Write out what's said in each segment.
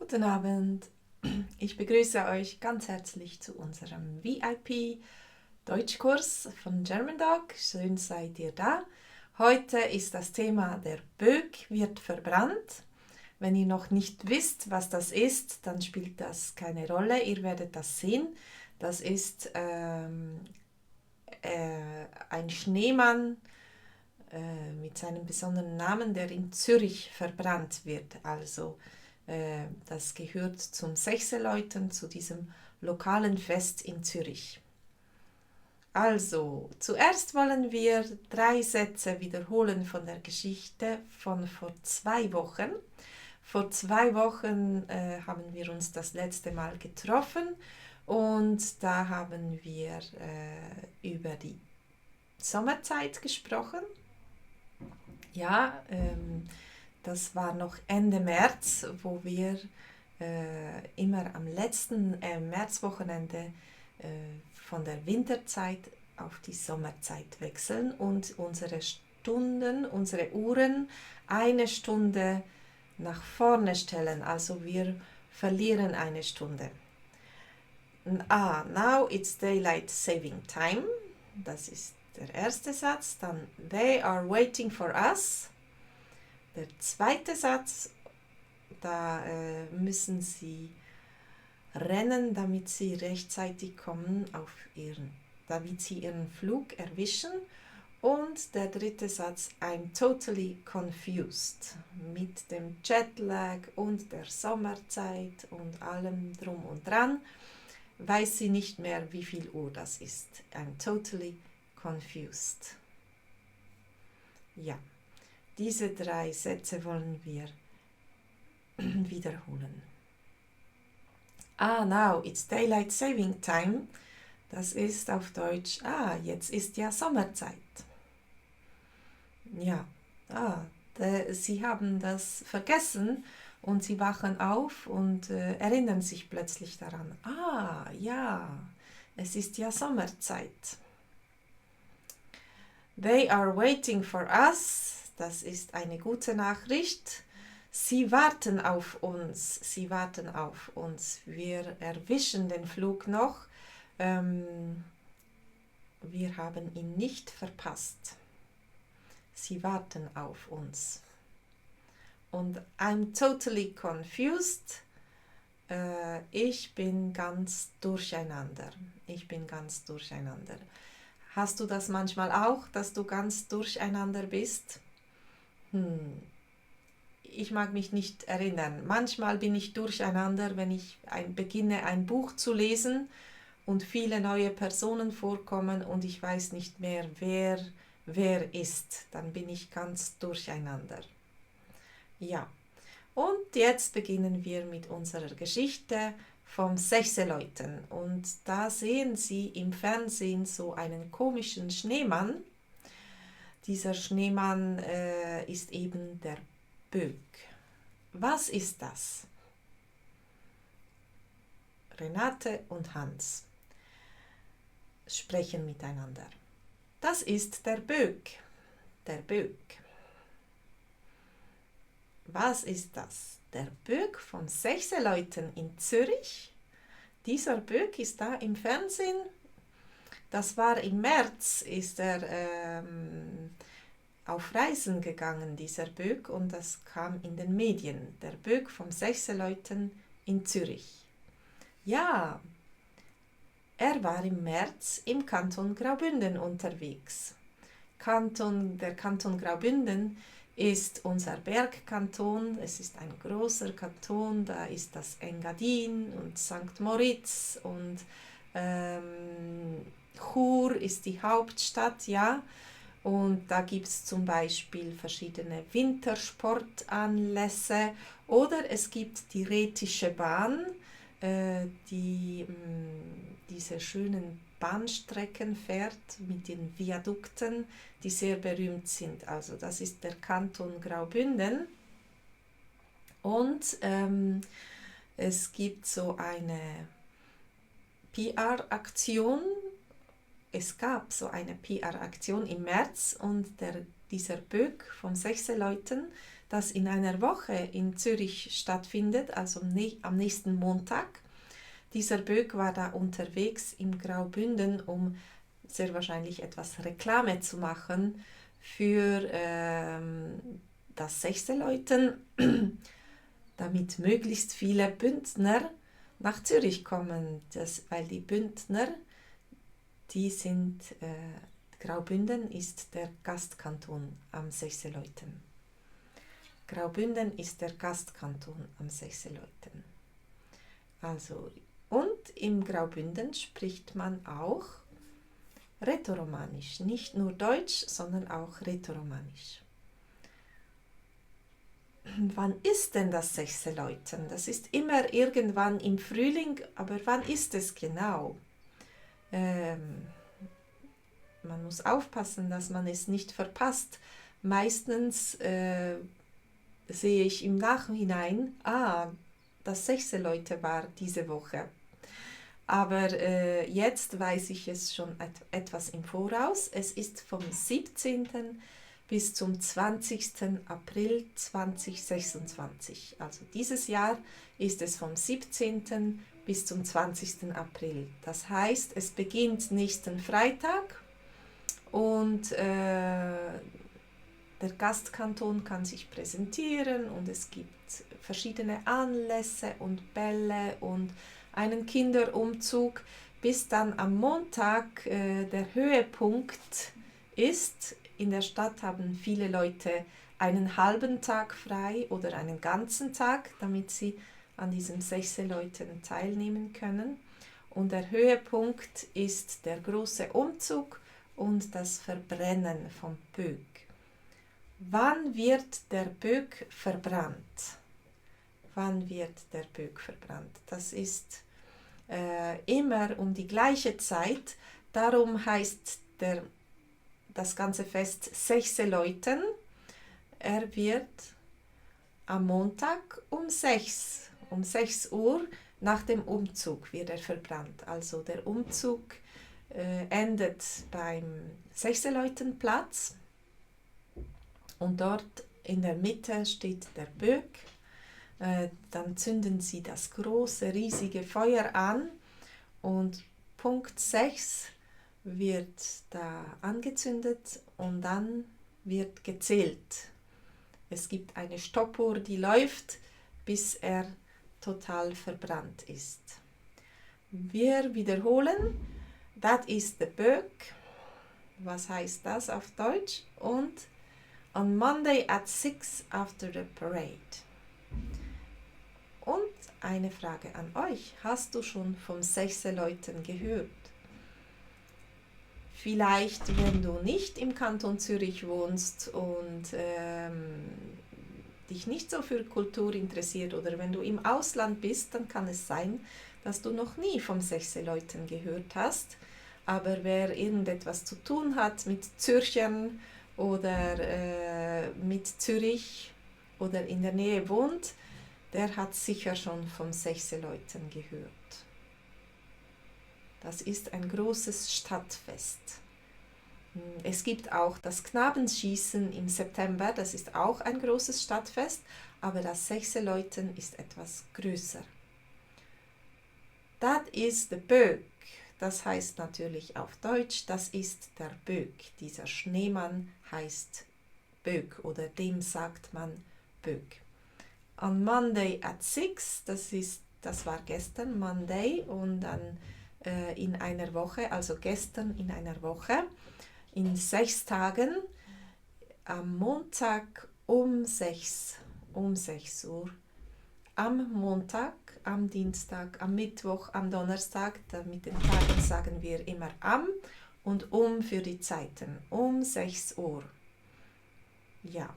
Guten Abend, ich begrüße euch ganz herzlich zu unserem VIP Deutschkurs von German Dog. Schön seid ihr da. Heute ist das Thema der Böck wird verbrannt. Wenn ihr noch nicht wisst, was das ist, dann spielt das keine Rolle. Ihr werdet das sehen. Das ist ein Schneemann mit seinem besonderen Namen, der in Zürich verbrannt wird. Also das gehört zum Sechseläuten, zu diesem lokalen Fest in Zürich. Also, zuerst wollen wir 3 Sätze wiederholen von der Geschichte von vor 2 Wochen. Vor 2 Wochen haben wir uns das letzte Mal getroffen und da haben wir über die Sommerzeit gesprochen. Ja, das war noch Ende März, wo wir immer am letzten Märzwochenende von der Winterzeit auf die Sommerzeit wechseln und unsere Stunden, unsere Uhren 1 Stunde nach vorne stellen. Also wir verlieren 1 Stunde. Now it's daylight saving time. Das ist der erste Satz. Dann they are waiting for us. Der zweite Satz, da müssen sie rennen, damit sie rechtzeitig kommen damit sie ihren Flug erwischen. Und der dritte Satz, I'm totally confused. Mit dem Jetlag und der Sommerzeit und allem drum und dran, weiß sie nicht mehr, wie viel Uhr das ist. I'm totally confused. Ja, diese 3 Sätze wollen wir wiederholen. Now it's daylight saving time. Das ist auf Deutsch, jetzt ist ja Sommerzeit. Ja, sie haben das vergessen und sie wachen auf und erinnern sich plötzlich daran. Ja, es ist ja Sommerzeit. They are waiting for us. Das ist eine gute Nachricht. Sie warten auf uns. Sie warten auf uns. Wir erwischen den Flug noch. Wir haben ihn nicht verpasst. Sie warten auf uns. Und I'm totally confused. Ich bin ganz durcheinander. Ich bin ganz durcheinander. Hast du das manchmal auch, dass du ganz durcheinander bist? Ich mag mich nicht erinnern. Manchmal bin ich durcheinander, wenn ich beginne, ein Buch zu lesen und viele neue Personen vorkommen und ich weiß nicht mehr, wer ist. Dann bin ich ganz durcheinander. Ja, und jetzt beginnen wir mit unserer Geschichte vom Sechseläuten. Und da sehen Sie im Fernsehen so einen komischen Schneemann. Dieser Schneemann ist eben der Böck. Was ist das? Renate und Hans sprechen miteinander. Das ist der Böck. Der Böck. Was ist das? Der Böck vom Sechseläuten in Zürich. Dieser Böck ist da im Fernsehen. Das war im März, ist er auf Reisen gegangen, dieser Böck, und das kam in den Medien. Der Böck vom Sechseläuten in Zürich. Ja, er war im März im Kanton Graubünden unterwegs. Der Kanton Graubünden ist unser Bergkanton. Es ist ein großer Kanton, da ist das Engadin und St. Moritz und Chur ist die Hauptstadt, ja. Und da gibt es zum Beispiel verschiedene Wintersportanlässe oder es gibt die Rätische Bahn, die diese schönen Bahnstrecken fährt mit den Viadukten, die sehr berühmt sind. Also das ist der Kanton Graubünden. Und es gibt so eine PR-Aktion. Es gab so eine PR-Aktion im März und dieser Böck vom Sechseläuten, das in einer Woche in Zürich stattfindet, also am nächsten Montag. Dieser Böck war da unterwegs im Graubünden, um sehr wahrscheinlich etwas Reklame zu machen für das Sechseläuten, damit möglichst viele Bündner nach Zürich kommen, weil die Bündner, die sind, Graubünden ist der Gastkanton am Sechseläuten. Graubünden ist der Gastkanton am Sechseläuten. Also, und im Graubünden spricht man auch Rätoromanisch, nicht nur Deutsch, sondern auch Rätoromanisch. Wann ist denn das Sechseläuten? Das ist immer irgendwann im Frühling, aber wann ist es genau? Man muss aufpassen, dass man es nicht verpasst. Meistens sehe ich im Nachhinein, das Sechseläute war diese Woche. Aber jetzt weiß ich es schon etwas im Voraus. Es ist vom 17. bis zum 20. April 2026. Also dieses Jahr ist es vom 17. bis zum 20. April. Das heißt, es beginnt nächsten Freitag und der Gastkanton kann sich präsentieren und es gibt verschiedene Anlässe und Bälle und einen Kinderumzug, bis dann am Montag der Höhepunkt ist. In der Stadt haben viele Leute einen halben Tag frei oder einen ganzen Tag, damit sie an diesem Sechseläuten teilnehmen können. Und der Höhepunkt ist der große Umzug und das Verbrennen vom Böck. Wann wird der Böck verbrannt? Wann wird der Böck verbrannt? Das ist immer um die gleiche Zeit. Darum heißt das ganze Fest Sechseläuten. Er wird am Montag um 6 Uhr nach dem Umzug wird er verbrannt. Also der Umzug endet beim Sechseläutenplatz und dort in der Mitte steht der Böck. Dann zünden sie das große, riesige Feuer an und Punkt 6 wird da angezündet und dann wird gezählt. Es gibt eine Stoppuhr, die läuft, bis er total verbrannt ist. Wir wiederholen, that is the Böck. Was heißt das auf Deutsch? Und on Monday at 6 after the parade. Und eine Frage an euch. Hast du schon vom Sechseläuten gehört? Vielleicht, wenn du nicht im Kanton Zürich wohnst und dich nicht so für Kultur interessiert oder wenn du im Ausland bist, dann kann es sein, dass du noch nie vom Sechseläuten gehört hast. Aber wer irgendetwas zu tun hat mit Zürchern oder mit Zürich oder in der Nähe wohnt, der hat sicher schon vom Sechseläuten gehört. Das ist ein großes Stadtfest. Es gibt auch das Knabenschießen im September, das ist auch ein großes Stadtfest, aber das Sechseläuten ist etwas größer. That is the Böck. Das heißt natürlich auf Deutsch, das ist der Böck. Dieser Schneemann heißt Böck oder dem sagt man Böck. On Monday at 6, das war gestern, Monday, und dann in einer Woche, also gestern in einer Woche, in 6 Tagen, am Montag um 6 Uhr, am Montag, am Dienstag, am Mittwoch, am Donnerstag, mit den Tagen sagen wir immer am und für die Zeiten, um 6 Uhr. Ja,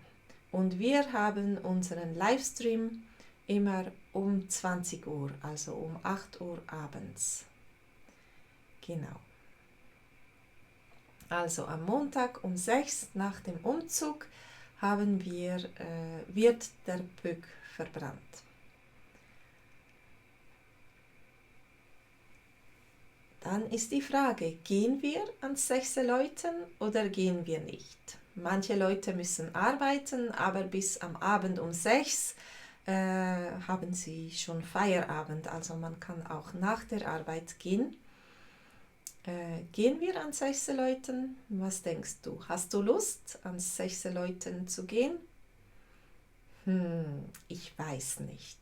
und wir haben unseren Livestream immer um 20 Uhr, also um 8 Uhr abends. Genau. Also am Montag um 6 nach dem Umzug wird der Böck verbrannt. Dann ist die Frage, gehen wir ans Sechseläuten oder gehen wir nicht? Manche Leute müssen arbeiten, aber bis am Abend um 6 haben sie schon Feierabend. Also man kann auch nach der Arbeit gehen. Gehen wir ans Sechseläuten? Was denkst du? Hast du Lust, ans Sechseläuten zu gehen? Ich weiß nicht.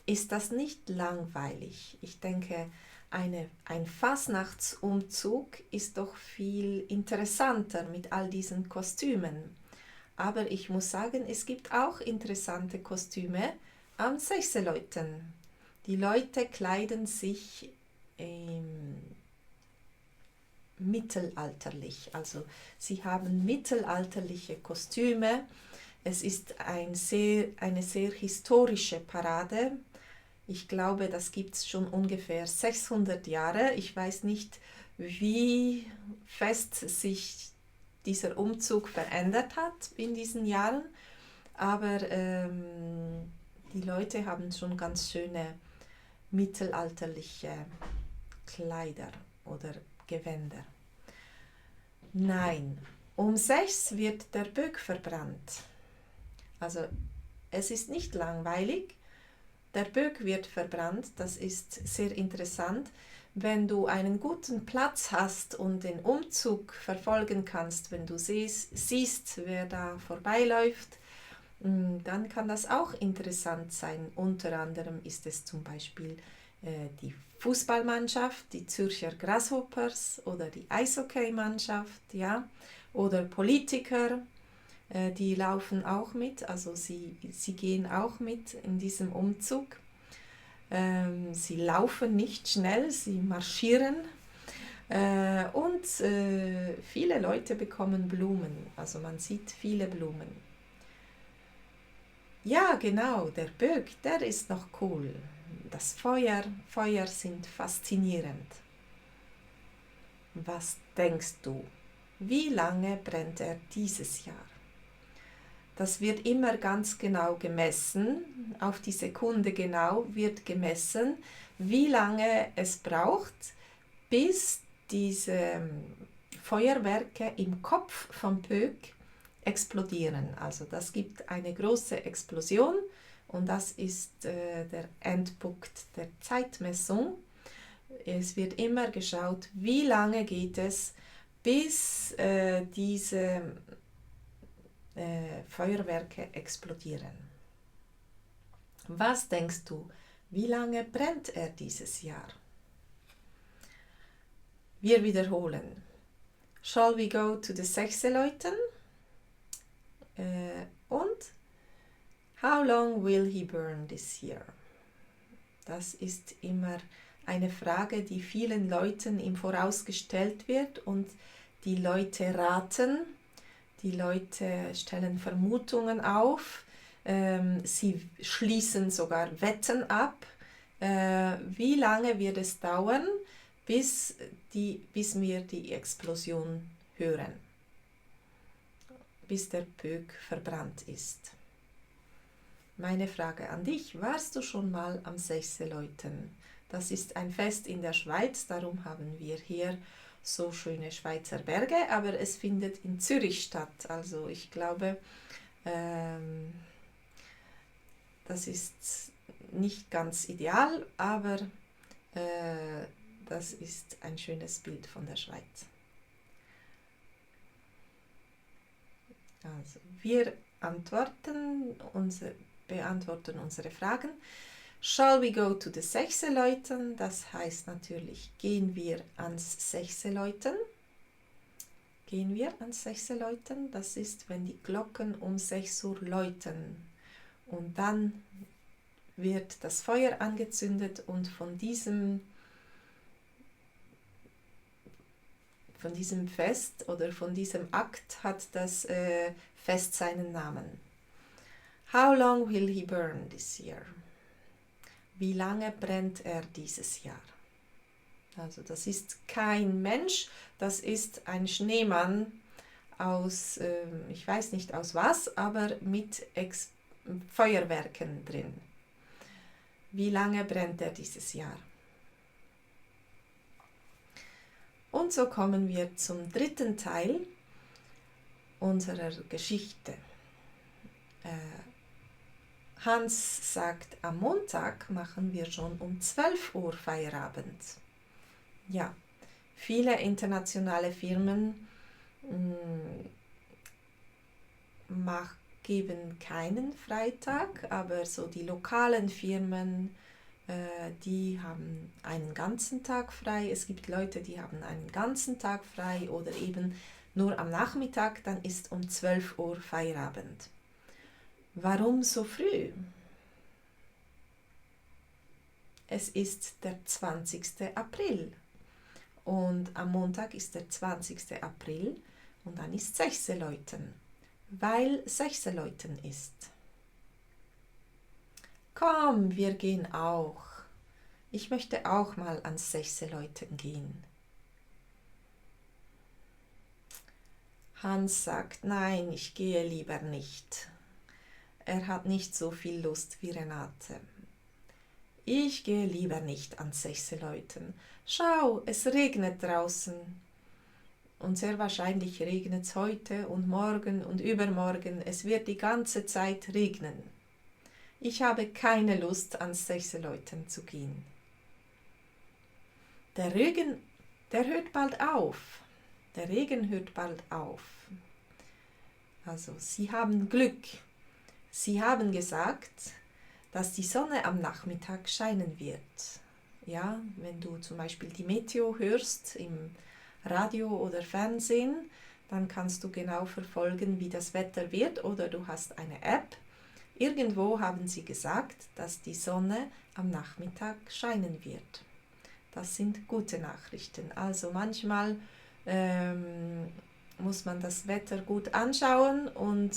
Ist das nicht langweilig? Ich denke, ein Fasnachtsumzug ist doch viel interessanter mit all diesen Kostümen. Aber ich muss sagen, es gibt auch interessante Kostüme am Sechseläuten. Die Leute kleiden sich mittelalterlich, also sie haben mittelalterliche Kostüme. Es ist eine sehr historische Parade. Ich glaube, das gibt es schon ungefähr 600 Jahre. Ich weiß nicht, wie fest sich dieser Umzug verändert hat in diesen Jahren, aber die Leute haben schon ganz schöne mittelalterliche Kleider oder Gewänder. Nein, um 6 wird der Böck verbrannt. Also es ist nicht langweilig. Der Böck wird verbrannt, das ist sehr interessant. Wenn du einen guten Platz hast und den Umzug verfolgen kannst, wenn du siehst, wer da vorbeiläuft, dann kann das auch interessant sein. Unter anderem ist es zum Beispiel die Fußballmannschaft, die Zürcher Grasshoppers oder die Eishockeymannschaft, ja, oder Politiker, die laufen auch mit, also sie gehen auch mit in diesem Umzug. Sie laufen nicht schnell, sie marschieren und viele Leute bekommen Blumen, also man sieht viele Blumen. Ja, genau, der Böck, der ist noch cool. Das Feuer sind faszinierend. Was denkst du? Wie lange brennt er dieses Jahr? Das wird immer ganz genau gemessen, auf die Sekunde genau wird gemessen, wie lange es braucht, bis diese Feuerwerke im Kopf vom Böck explodieren. Also das gibt eine große Explosion und das ist der Endpunkt der Zeitmessung. Es wird immer geschaut, wie lange geht es, bis diese Feuerwerke explodieren. Was denkst du, wie lange brennt er dieses Jahr? Wir wiederholen. Shall we go to the Sechseläuten? Und how long will he burn this year? Das ist immer eine Frage, die vielen Leuten im Voraus gestellt wird und die Leute raten. Die Leute stellen Vermutungen auf, sie schließen sogar Wetten ab. Wie lange wird es dauern, bis wir die Explosion hören, bis der Böck verbrannt ist? Meine Frage an dich, warst du schon mal am Sechseläuten? Das ist ein Fest in der Schweiz, darum haben wir hier so schöne Schweizer Berge, aber es findet in Zürich statt. Also ich glaube, das ist nicht ganz ideal, aber das ist ein schönes Bild von der Schweiz. Also wir beantworten unsere Fragen. Shall we go to the Sechseläuten? Das heißt natürlich, gehen wir ans Sechseläuten. Gehen wir ans Sechseläuten? Das ist, wenn die Glocken um 6 Uhr läuten. Und dann wird das Feuer angezündet und von diesem Fest oder von diesem Akt hat das Fest seinen Namen. How long will he burn this year? Wie lange brennt er dieses Jahr? Also das ist kein Mensch, das ist ein Schneemann aus, ich weiß nicht aus was, aber mit Feuerwerken drin. Wie lange brennt er dieses Jahr? Und so kommen wir zum dritten Teil unserer Geschichte. Hans sagt, am Montag machen wir schon um 12 Uhr Feierabend. Ja, viele internationale Firmen geben keinen Freitag, aber so die lokalen Firmen, die haben einen ganzen Tag frei. Es gibt Leute, die haben einen ganzen Tag frei oder eben nur am Nachmittag, dann ist um 12 Uhr Feierabend. Warum so früh? Es ist der 20. April und am Montag ist der 20. April und dann ist Sechseläuten, weil Sechseläuten ist. Komm, wir gehen auch. Ich möchte auch mal ans Sechseläuten gehen. Hans sagt, nein, ich gehe lieber nicht. Er hat nicht so viel Lust wie Renate. Ich gehe lieber nicht ans Sechseläuten. Schau, es regnet draußen. Und sehr wahrscheinlich regnet es heute und morgen und übermorgen. Es wird die ganze Zeit regnen. Ich habe keine Lust, ans Sechseläuten zu gehen. Der Regen, der hört bald auf. Der Regen hört bald auf. Also, Sie haben Glück. Sie haben gesagt, dass die Sonne am Nachmittag scheinen wird. Ja, wenn du zum Beispiel die Meteo hörst im Radio oder Fernsehen, dann kannst du genau verfolgen, wie das Wetter wird, oder du hast eine App. Irgendwo haben sie gesagt, dass die Sonne am Nachmittag scheinen wird. Das sind gute Nachrichten. Also manchmal muss man das Wetter gut anschauen und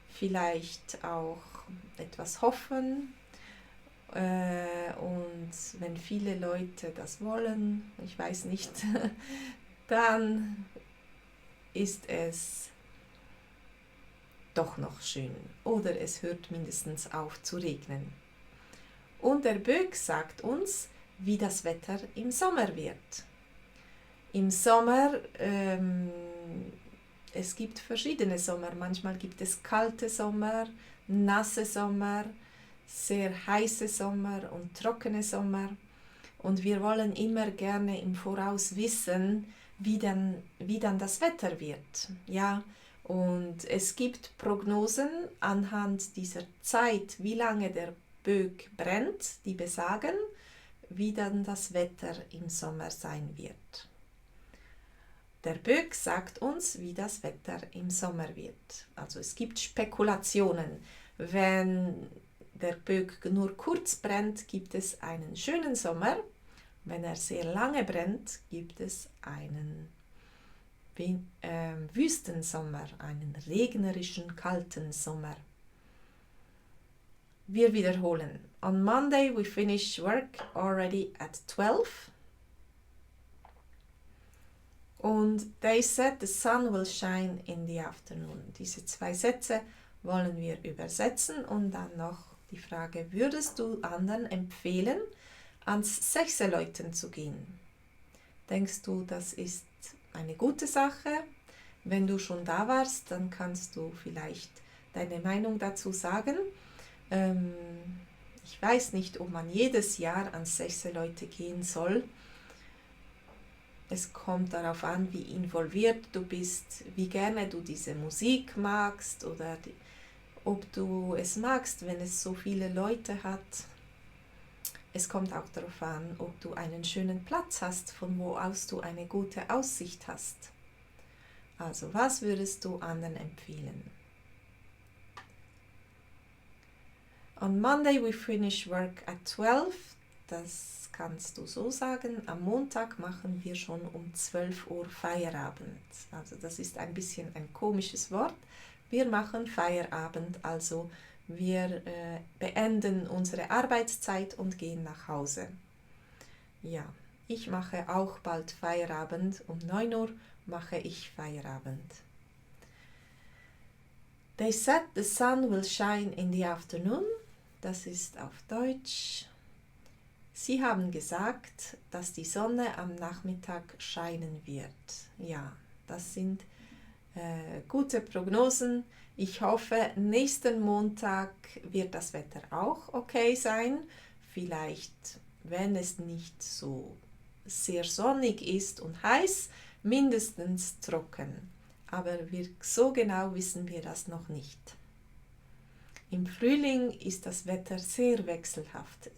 vielleicht auch etwas hoffen. Und wenn viele Leute das wollen, ich weiß nicht, dann ist es doch noch schön oder es hört mindestens auf zu regnen. Und der Böck sagt uns, wie das Wetter im Sommer wird. Im Sommer, es gibt verschiedene Sommer. Manchmal gibt es kalte Sommer, nasse Sommer, sehr heiße Sommer und trockene Sommer. Und wir wollen immer gerne im Voraus wissen, wie dann das Wetter wird. Ja, und es gibt Prognosen anhand dieser Zeit, wie lange der Böck brennt, die besagen, wie dann das Wetter im Sommer sein wird. Der Böck sagt uns, wie das Wetter im Sommer wird. Also es gibt Spekulationen. Wenn der Böck nur kurz brennt, gibt es einen schönen Sommer. Wenn er sehr lange brennt, gibt es einen Wüstensommer, einen regnerischen, kalten Sommer. Wir wiederholen. On Monday we finish work already at 12. Und they said the sun will shine in the afternoon. Diese zwei Sätze wollen wir übersetzen und dann noch die Frage, würdest du anderen empfehlen, ans Sechseläuten zu gehen? Denkst du, das ist eine gute Sache? Wenn du schon da warst, dann kannst du vielleicht deine Meinung dazu sagen. Ich weiß nicht, ob man jedes Jahr ans Sechseläuten gehen soll. Es kommt darauf an, wie involviert du bist, wie gerne du diese Musik magst oder ob du es magst, wenn es so viele Leute hat. Es kommt auch darauf an, ob du einen schönen Platz hast, von wo aus du eine gute Aussicht hast. Also, was würdest du anderen empfehlen? On Monday we finish work at 12. Das kannst du so sagen. Am Montag machen wir schon um 12 Uhr Feierabend. Also das ist ein bisschen ein komisches Wort. Wir machen Feierabend, also wir beenden unsere Arbeitszeit und gehen nach Hause. Ja, ich mache auch bald Feierabend. Um 9 Uhr mache ich Feierabend. They said the sun will shine in the afternoon. Das ist auf Deutsch. Sie haben gesagt, dass die Sonne am Nachmittag scheinen wird. Ja, das sind gute Prognosen. Ich hoffe, nächsten Montag wird das Wetter auch okay sein. Vielleicht, wenn es nicht so sehr sonnig ist und heiß, mindestens trocken. Aber so genau wissen wir das noch nicht. Im Frühling ist das Wetter sehr wechselhaft.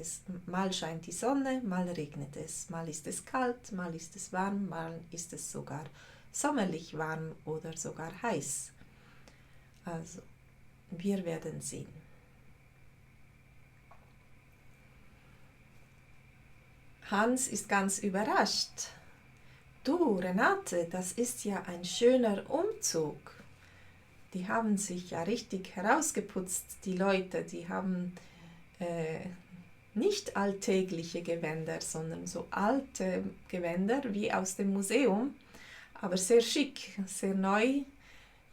Mal scheint die Sonne, mal regnet es, mal ist es kalt, mal ist es warm, mal ist es sogar sommerlich warm oder sogar heiß. Also, wir werden sehen. Hans ist ganz überrascht. Du, Renate, das ist ja ein schöner Umzug. Die haben sich ja richtig herausgeputzt, die Leute. Die haben nicht alltägliche Gewänder, sondern so alte Gewänder wie aus dem Museum, aber sehr schick, sehr neu.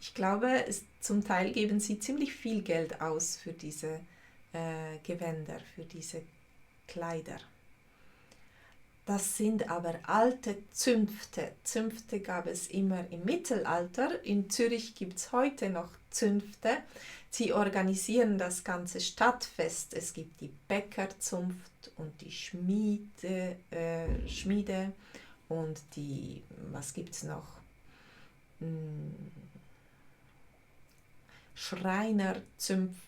Ich glaube, zum Teil geben sie ziemlich viel Geld aus für diese Gewänder, für diese Kleider. Das sind aber alte Zünfte. Zünfte gab es immer im Mittelalter. In Zürich gibt es heute noch Zünfte. Sie organisieren das ganze Stadtfest. Es gibt die Bäckerzunft und die Schmiede und die, was gibt es noch? Schreinerzunft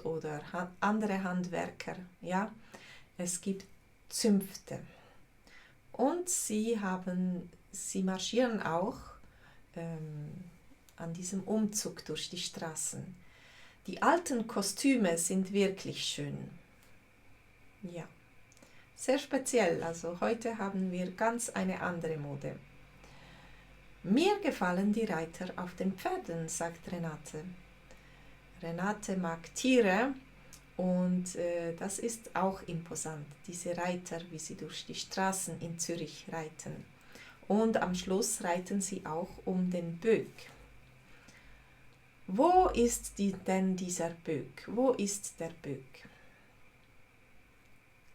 oder andere Handwerker. Ja? Es gibt Zünfte. Und sie marschieren auch an diesem Umzug durch die Straßen. Die alten Kostüme sind wirklich schön. Ja, sehr speziell. Also heute haben wir ganz eine andere Mode. Mir gefallen die Reiter auf den Pferden, sagt Renate. Renate mag Tiere. Und das ist auch imposant, diese Reiter, wie sie durch die Straßen in Zürich reiten. Und am Schluss reiten sie auch um den Böck. Wo ist denn dieser Böck? Wo ist der Böck?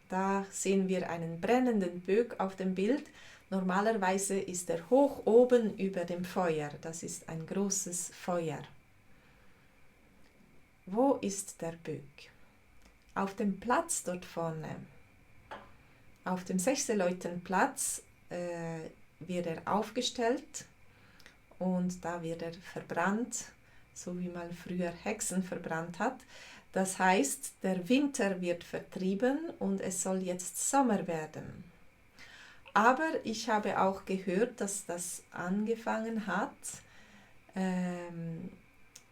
Da sehen wir einen brennenden Böck auf dem Bild. Normalerweise ist er hoch oben über dem Feuer. Das ist ein großes Feuer. Wo ist der Böck? Auf dem Platz dort vorne, auf dem Sechseleutenplatz, wird er aufgestellt und da wird er verbrannt, so wie man früher Hexen verbrannt hat. Das heißt, der Winter wird vertrieben und es soll jetzt Sommer werden. Aber ich habe auch gehört, dass das angefangen hat,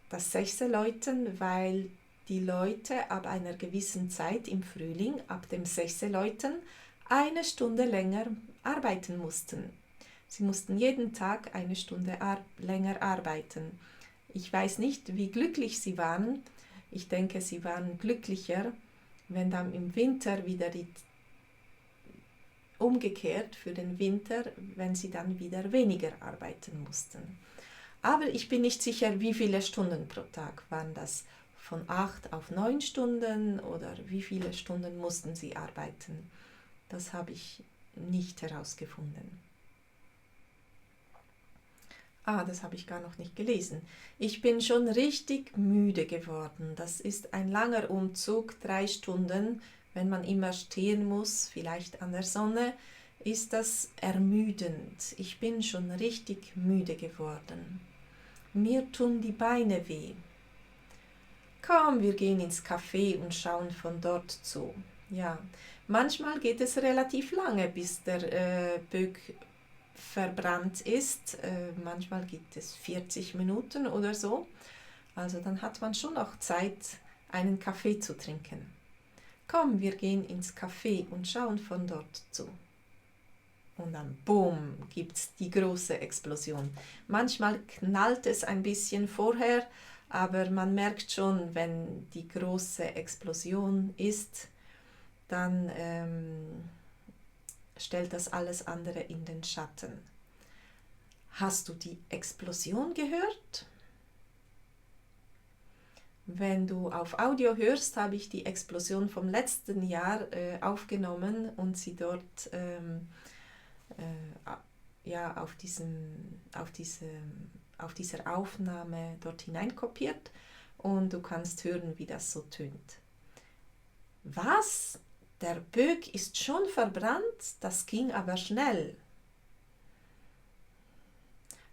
das Sechseläuten, weil die Leute ab einer gewissen Zeit im Frühling, ab dem Sechseläuten, 1 Stunde länger arbeiten mussten. Sie mussten jeden Tag 1 Stunde länger arbeiten. Ich weiß nicht, wie glücklich sie waren. Ich denke, sie waren glücklicher, wenn dann im Winter wieder umgekehrt für den Winter, wenn sie dann wieder weniger arbeiten mussten. Aber ich bin nicht sicher, wie viele Stunden pro Tag waren das. Von 8 auf 9 Stunden oder wie viele Stunden mussten sie arbeiten? Das habe ich nicht herausgefunden. Das habe ich gar noch nicht gelesen. Ich bin schon richtig müde geworden. Das ist ein langer Umzug, 3 Stunden. Wenn man immer stehen muss, vielleicht an der Sonne, ist das ermüdend. Ich bin schon richtig müde geworden. Mir tun die Beine weh. Komm, wir gehen ins Café und schauen von dort zu. Ja, manchmal geht es relativ lange, bis der Böck verbrannt ist. Manchmal gibt es 40 Minuten oder so. Also dann hat man schon noch Zeit, einen Kaffee zu trinken. Komm, wir gehen ins Café und schauen von dort zu. Und dann, boom, gibt es die große Explosion. Manchmal knallt es ein bisschen vorher, aber man merkt schon, wenn die große Explosion ist, dann stellt das alles andere in den Schatten. Hast du die Explosion gehört? Wenn du auf Audio hörst, habe ich die Explosion vom letzten Jahr aufgenommen und sie dort ja, auf dieser Aufnahme dort hineinkopiert und du kannst hören, wie das so tönt. Was? Der Böck ist schon verbrannt? Das ging aber schnell.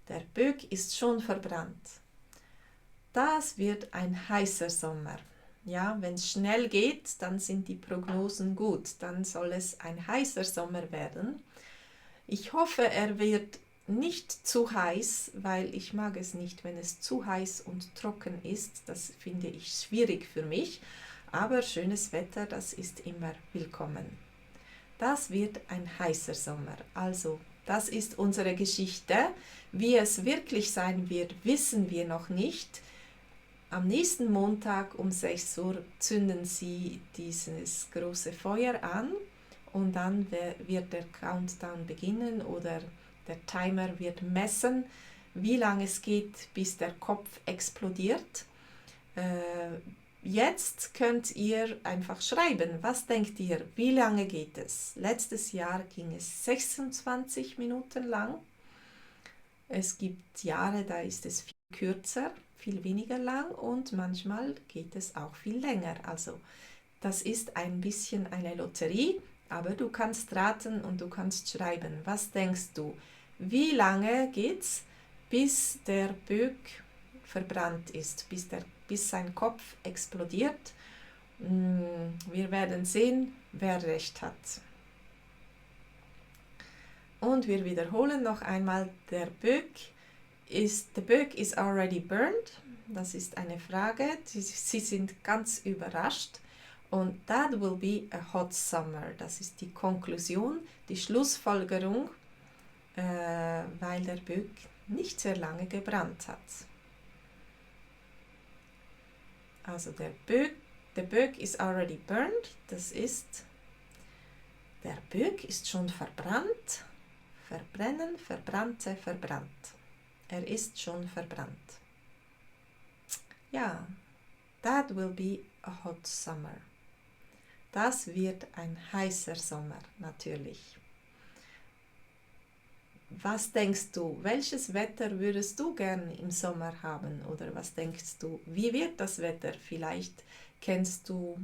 Der Böck ist schon verbrannt. Das wird ein heißer Sommer. Ja, wenn es schnell geht, dann sind die Prognosen gut. Dann soll es ein heißer Sommer werden. Ich hoffe, er wird nicht zu heiß, weil ich mag es nicht, wenn es zu heiß und trocken ist. Das finde ich schwierig für mich. Aber schönes Wetter, das ist immer willkommen. Das wird ein heißer Sommer. Also, das ist unsere Geschichte. Wie es wirklich sein wird, wissen wir noch nicht. Am nächsten Montag um 6 Uhr zünden sie dieses große Feuer an und dann wird der Countdown beginnen oder der Timer wird messen, wie lange es geht, bis der Kopf explodiert. Jetzt könnt ihr einfach schreiben, was denkt ihr, wie lange geht es? Letztes Jahr ging es 26 Minuten lang. Es gibt Jahre, da ist es viel kürzer, viel weniger lang und manchmal geht es auch viel länger. Also das ist ein bisschen eine Lotterie, aber du kannst raten und du kannst schreiben. Was denkst du? Wie lange geht's, bis der Böck verbrannt ist, bis sein Kopf explodiert? Wir werden sehen, wer recht hat. Und wir wiederholen noch einmal, the book is already burned. Das ist eine Frage. Sie sind ganz überrascht. Und that will be a hot summer. Das ist die Konklusion, die Schlussfolgerung, weil der Böck nicht sehr lange gebrannt hat. Also the Böck is already burned. Das ist, der Böck ist schon verbrannt. Verbrennen, verbrannte, verbrannt. Er ist schon verbrannt. Ja, that will be a hot summer. Das wird ein heißer Sommer, natürlich. Was denkst du, welches Wetter würdest du gern im Sommer haben? Oder was denkst du, wie wird das Wetter? Vielleicht kennst du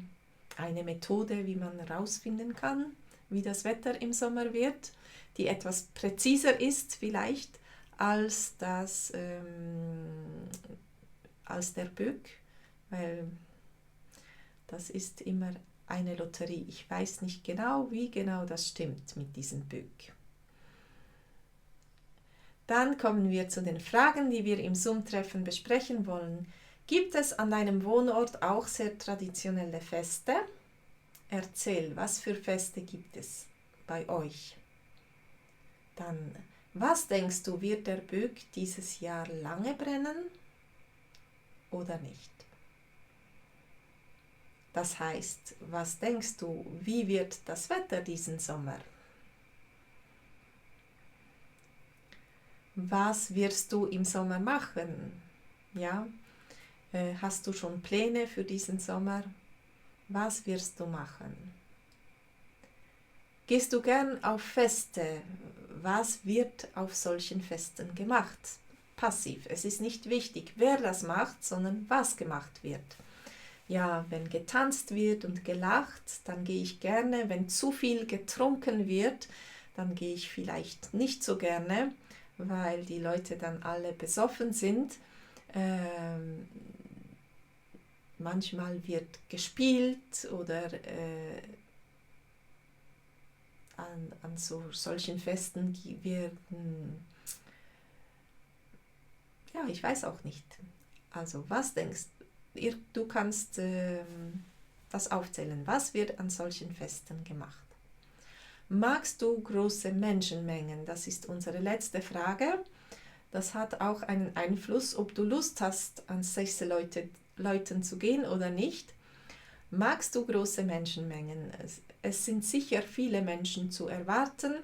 eine Methode, wie man herausfinden kann, wie das Wetter im Sommer wird, die etwas präziser ist vielleicht als als der Böck, weil das ist immer eine Lotterie. Ich weiß nicht genau, wie genau das stimmt mit diesem Böck. Dann kommen wir zu den Fragen, die wir im Zoom-Treffen besprechen wollen. Gibt es an deinem Wohnort auch sehr traditionelle Feste? Erzähl, was für Feste gibt es bei euch? Dann, was denkst du, wird der Böck dieses Jahr lange brennen oder nicht? Das heißt, was denkst du, wie wird das Wetter diesen Sommer? Was wirst du im Sommer machen? Ja? Hast du schon Pläne für diesen Sommer? Was wirst du machen? Gehst du gern auf Feste? Was wird auf solchen Festen gemacht? Passiv. Es ist nicht wichtig, wer das macht, sondern was gemacht wird. Ja, wenn getanzt wird und gelacht, dann gehe ich gerne. Wenn zu viel getrunken wird, dann gehe ich vielleicht nicht so gerne, weil die Leute dann alle besoffen sind. Manchmal wird gespielt oder an solchen Festen werden, ja, ich weiß auch nicht. Also, was denkst du? Du kannst das aufzählen. Was wird an solchen Festen gemacht? Magst du große Menschenmengen? Das ist unsere letzte Frage. Das hat auch einen Einfluss, ob du Lust hast, an 6 Leuten zu gehen oder nicht. Magst du große Menschenmengen? Es sind sicher viele Menschen zu erwarten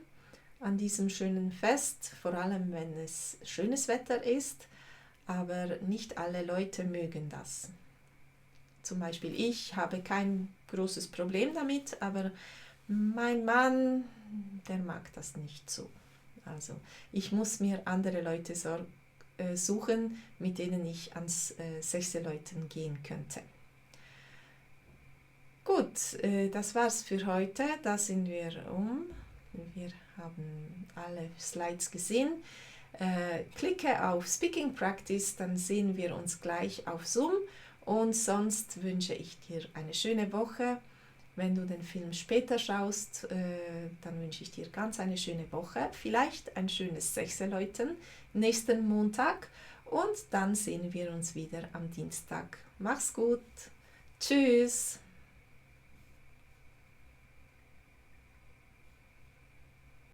an diesem schönen Fest, vor allem wenn es schönes Wetter ist, aber nicht alle Leute mögen das. zum Beispiel ich habe kein großes Problem damit, aber mein Mann, der mag das nicht so. Also ich muss mir andere Leute suchen, mit denen ich ans Sechseleuten gehen könnte. Gut, das war's für heute. Da sind wir um. Wir haben alle Slides gesehen. Klicke auf Speaking Practice, dann sehen wir uns gleich auf Zoom. Und sonst wünsche ich dir eine schöne Woche. Wenn du den Film später schaust, dann wünsche ich dir ganz eine schöne Woche. Vielleicht ein schönes Sechseleuten nächsten Montag. Und dann sehen wir uns wieder am Dienstag. Mach's gut. Tschüss.